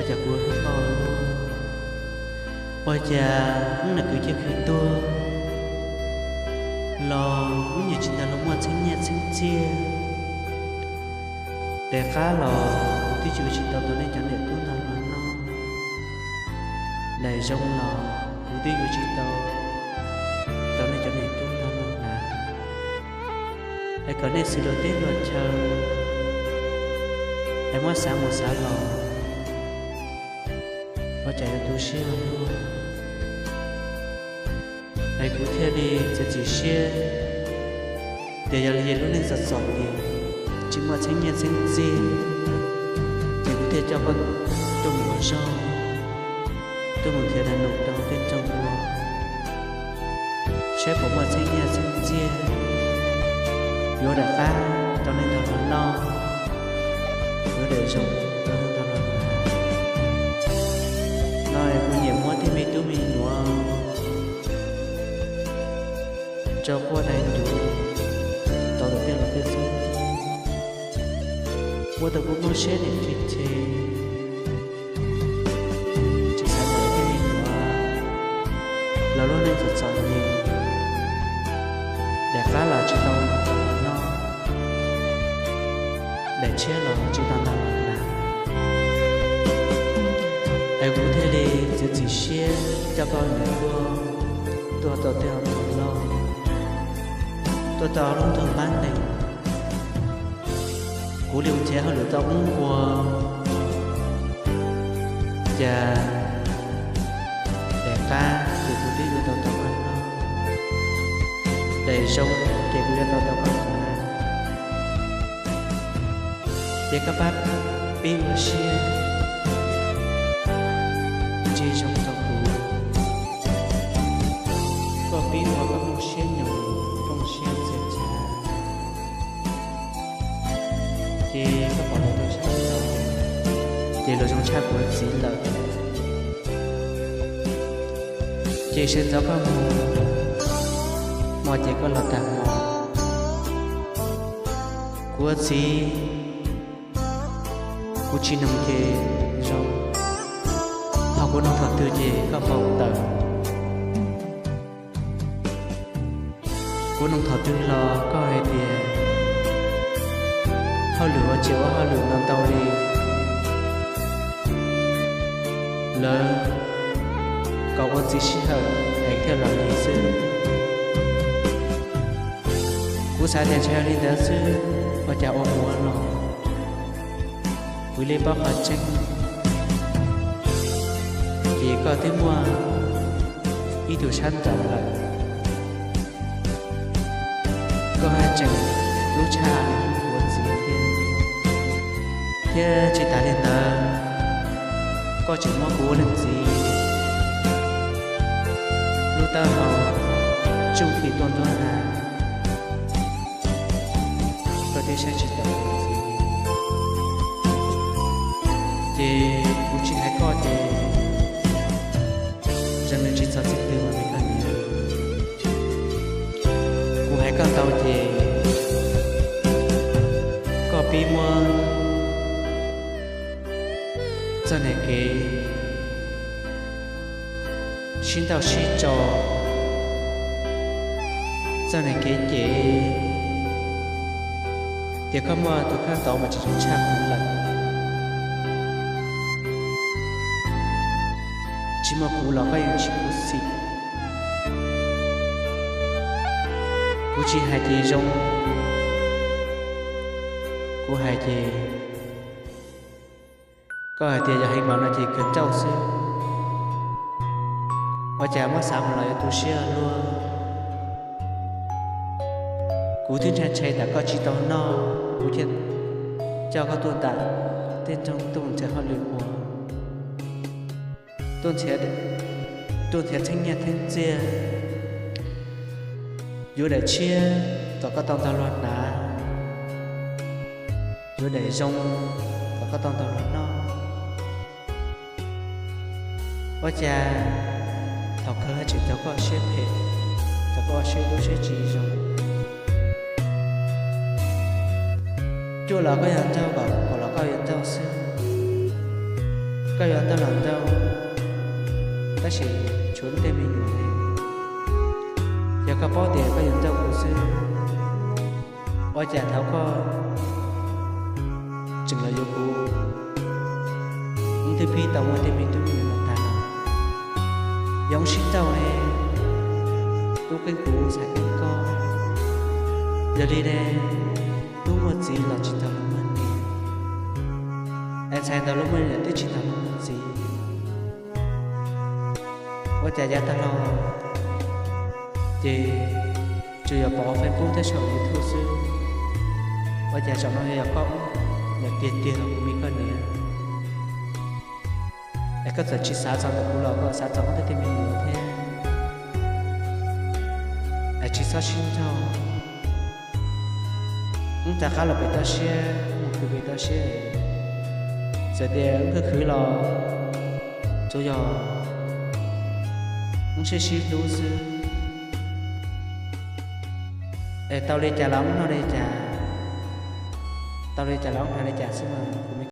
Cas kuv hlub koj luaj, ua cas hnub no kuv cia li tuag los hnub nyias tsis tau luag muaj txheeb nyiaj txheeb txiaj. Daim qab los kuv twb yuav tsis tau tau nej cov niam tub ntawd los noj. Daim zoo los kuv twb yuav tsis tau tau nej cov niam tub ntawd los hnav. Es kom nej xwb luag teb luag chaw, es muab xav mus xav los, ua cas yuav tu siab ua luaj. Es kuv thiaj li txiav txim siab tias yog li lub neej txom txom nyem, tsis muaj txheeb nyiaj txheeb txiaj, ces kuv thiaj coj koj tuaj mus ua zog, tuaj mus nrhiav dab num rau tej rooj ua, saib puas muaj txheeb nyiaj txheeb txiaj, yuav daim qab rau nej ntag los noj, yuav daim zoo rau nej ntag los hnav. No kuv nyiam muab tej me tub me nyuam rau quaj dai ncuv, tau tau tej los tej xwb, ua tau kuv mob siab niam tsis tseg. Tsis xav tias tej me nyuam los lub neej txom txom nyem, daim qab los tsis tau noj, daim tshiab los tsis tau ntag los hnav. Es kuv thiaj li txiav txim siab coj koj niam tuaj, tuaj tau tej hauv nroog loj, tuaj tau lub nroog Pab Nees. Kuv li mus nrhiav hauj lwm tau ub ua, cas daim qab ces kuv twb yuav tau tau koj noj, daim zoo ces kuv yuav tau tau koj hnav. Ces koj pab pib ua siab ntsia zoo rau kuv, koj pib ua koj muaj siab nyoos, koj muaj siab txias tsav, ces koj pom luag tau tshaj, ces luag zoo tshaj kuv txiv lawm. Ces sawv ntxov koj mus, hmo ces koj los tag hmo. Kuv ua txiv, kuv tsis noog ces zoo, ho kuv noog thaum twg ces koj npau taws. Kuv noog thaum twg los koj hais tias hauj lwm ua tsis ua hauj lwm no ntau li, lawv kom ua txiv sij hawm es thiaj los li xwb. Kuv xav tias ntshe yog li ntawd xwb, ua cas ua mus ua los kuv li paub qhov tseeb, ces koj twb muaj ib tug sab nraud lawm. Koj haj tseem hlub tshaj kuv ua txiv thiab. Thiab tsis tas li ntawd, koj tseem muab kuv ua leej txiv lub taub hau tsuj khi tuaj nruab hais, koj twb saib tsis taus kuv ua txiv. Ces kuv tsis hais koj ces zoo li tsis txog txij twg li koj niam. Kuv hais koj ntau ces koj pib muab txoj niag kev sib ntaus sib tso, txoj niag kev cem, ces koj muaj tus kheej tau mas tsis zoo tshaj kuv lawm. Tsis muaj kuv los koj yeej tsis khuv xim. Kuv tsis hais tias zoo, kuv hais ces koj hais tias yog heev npaum no ces kawg nrauj xwb. Ua cas muab xav mus los yuav tu siab luaj. Kuv twb ntshai ntshai tas koj tsis tau noj, kuv thiaj coj koj tuaj nram tej nroog tuaj nrhiav hauj lwm ua, tuaj nrhiav txheeb nyiaj txheeb txiaj, yuav daim tshiab kom koj tau ntau luag hnav, yuav daim zoo kom koj tau ntau luag noj. Ua cas thaum kawg tseem raug koj siab phem, raug koj siab dub siab tsis zoo. Cuaj los koj yuav nrauj, kaum los koj yuav nrauj xwb. Koj yuav tau los nrauj, tab sis tshuav tej me nyuam li. Yog koj paub tias koj yuav nrauj kuv xwb, ua cas thaum koj tseem los yuav kuv, wb twb pib tau muaj tej me tub me nyuam los tag lawm? Yog wb sib nrauj ne, tub keeb kuv ntxhais keeb koj. Yog li ne, tub muaj txiv los tsis tau luag muaj niam, es ntxhais ntawd luag muaj niam twb tsis tau luag muaj txiv. Ua cas yav tag los ces tsuas yog pom Facebook thiab saum YouTube xwb, ua cas zaum no yog koj ub, niam tiag tiag los kuv me koj niam. Es koj txawm tsis xav txog ntawm kuv los koj xav txog wb tej me nyuam thiab. Es tsis txhob sib nrauj, wb rov qab los pem toj siab mus kuv pem toj siab. Txawm tias wb khwv khwv los tsuas yog wb sib sib hlub xwb. Es tau li cas los wb noj li cas, tau li cas los wb hnav li cas xwb mas kuv me